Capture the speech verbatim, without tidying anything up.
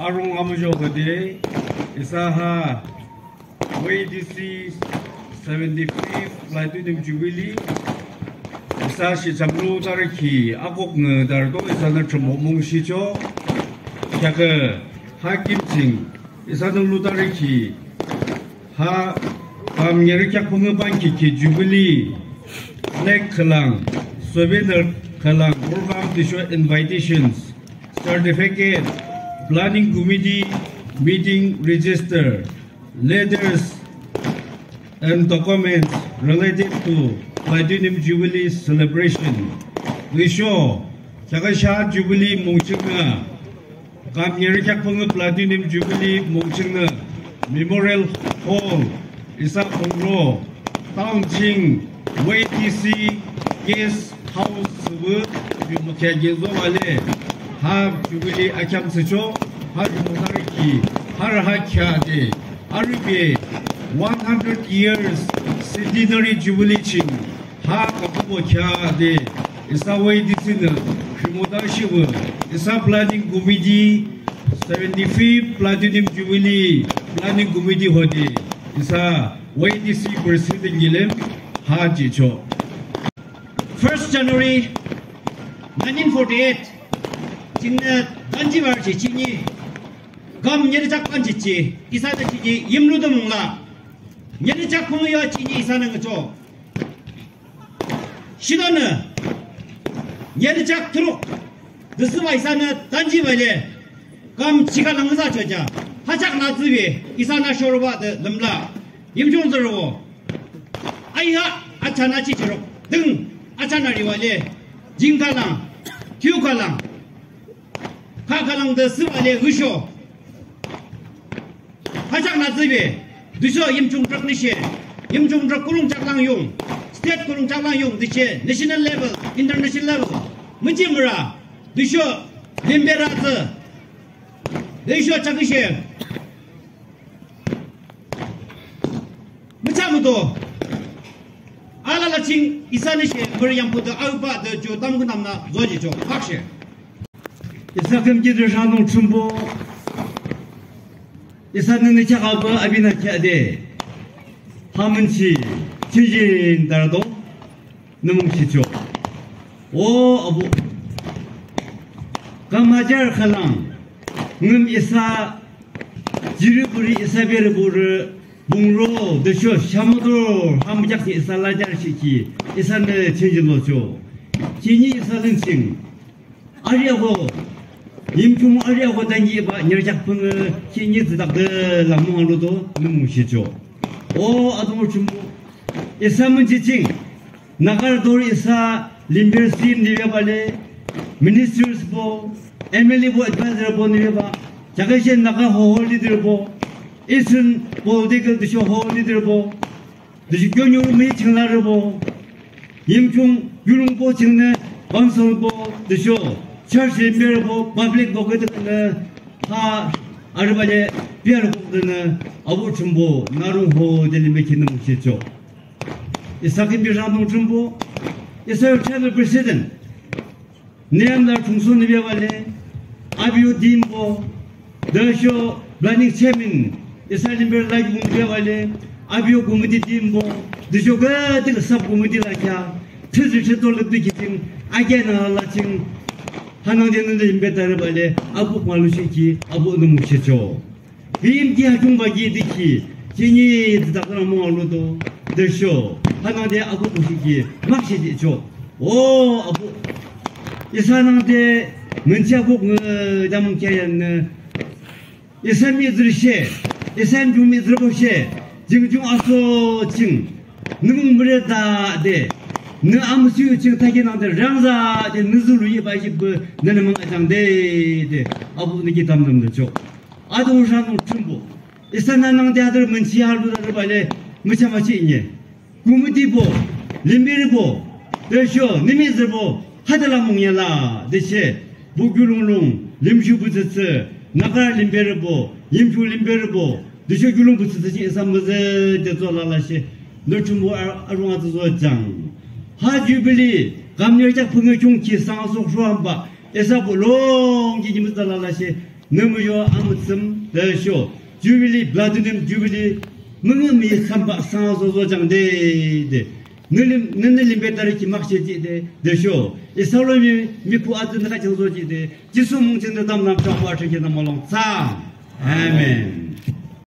Arung amuzho khode, isa ha Y D C seventy-fifth Platinum Jubilee, isa shi chamlu tariki akok nge dardo isanü chombo mungshicho, kya ke ha kim ching isanü lu tariki ha kam nyeri kyak pungü ban kiki Jubilee flag khülang, souvenir khülang, program tüsho invitations, certificate, planning committee meeting register, letters and documents related to Platinum Jubilee celebration. Tüsho, chakasha Jubilee mungching na, kam nyeri kyak pungü Platinum Jubilee mungching na, Memorial Hall, isa Pungro, Town Ching, Y D C, Guest House, Subu, Yumukya Gezo Vale, ha Jubilee akyam secho, ha Yumukariki, ha Raha Kya de, Aribe, one hundred years centenary Jubilee ching, ha kakubo kya de, isa Y D C nü, Shimoda Shibu, isa planning committee, seventy-fifth Platinum Jubilee planning committee hode, isa Y D C president gilem ha jicho. First January nineteen forty-eight, chingnü tanji bar chi chini, kam nyeri chak pan chi chi, isa de chini yimlu de mungla, nyeri chak pung yo chini isa nang cho. Shidonü, nyeri chak turuk, desiba isanü tanji bale, kam chika nang za choja, hachak na zibe, isanü shoroba de lemla, yimchung zero. Aiha, achana chi chirok, ding, achana riwale, jing kalang, kyu kalang, ka kalang de sibale, usho. Hachak na zibe, dusho yimchung drak nishe, yimchung drak kurung chaklang yung, state kurung chaklang yung, dishe, national level, international level, miji mura, dusho, limbe ra zi, dusho chakishe, micha mudo, alala ching, isa nishe, mura yampu de, aupa de, jo, tam kunam na, zoji jo, pakshe. Isa kümji de shanung chumbo. Isa nini chakaba abina kyade. Hamunchi, chijin darado. Nümung shicho. O abu. Kamajar khalang. Ngüm isa. Jiri buri isa beri buri. Bungro, desho, shamudur. Hamujak si isa lajar shiki. Isa ne chijin locho. Chini isa linching. Ariago, yimchung ariago dangi ba nyerjak pung, eh, ki nyi zidak de la mung alu do, nung mung shicho. O, adung chumbo, isa mun chiching, nagar dor isa, limber sim niwe bale, ministers bo, M L A bo, advisor bo niwe ba, jaga shen naga ho ho leader bo, isun political disho ho leader bo, Tüsho kyonyo mi chingla rübo. Yimchung yulungbo chingnü council bo tüsho church member bo public bo küdükhühnü ha arübale biar kokdünü abuh Thrünpuh narung ho deli mekhinü mungshicho. Isa kimbi rambung Thrünpuh. Isa yo tribal president. Neyam la chungso nübia bale, abiyo dimbo, tüsho planning chairman, isa limber la yubung nübia bale, abiyo committee dimbo, tüsho küdükhüh sub committee la kya, thüzü thüto lüpdü kiching, akya na la ching, hanangde nünü limber tarü bale, abuh malushiki, abuh nü mungshicho. Bim ki ha chungba ki diki, chini didakra mo aludo, tüsho, hanangde abuh kushiki, makshidicho. O, abuh. Isa nangde, ngenchi abuh nge, dam kya yan nge. Isa mi zürshe, isa mi zürboshe, jingjung aso ching, nung mre da de, nü amsü ching taki nangde, rangza de, nü zulu yiba yibe, nü nü mang ajang de, de, abuh nü ki dam dam de cho. Adung shanung Thrünpuh. Isa nanangde ader münchi alu ader bale, müchamachi inye. Committee bo, limberbo, tüsho, nimizerbo, hadala mungya la, tüshe, bu gyulunglung, limshu butsütsü, naga limberbo, yimshu limberbo, tüsho gyulung butsütsü chi isa müzü, tütso lalashe, nü Thrünpuh ar-, arunga tütso jang. Ha Jubilee, kamnir jak pungü chungki sang sok shuamba, isa bu long ki nimizü lalashe, Nü muyo amütsüm tüsho Jubilee, Platinum Jubilee müngühmühi thsambah thsangyusoh zojangde, de, nü lim, nünü limberü ki makshe jihde tüsho isa lomi mikhu atsü nü kheak ching zojihde Jisu mung ching nü tamnü thachoh. Athakhi nü mulong thsang. Amen.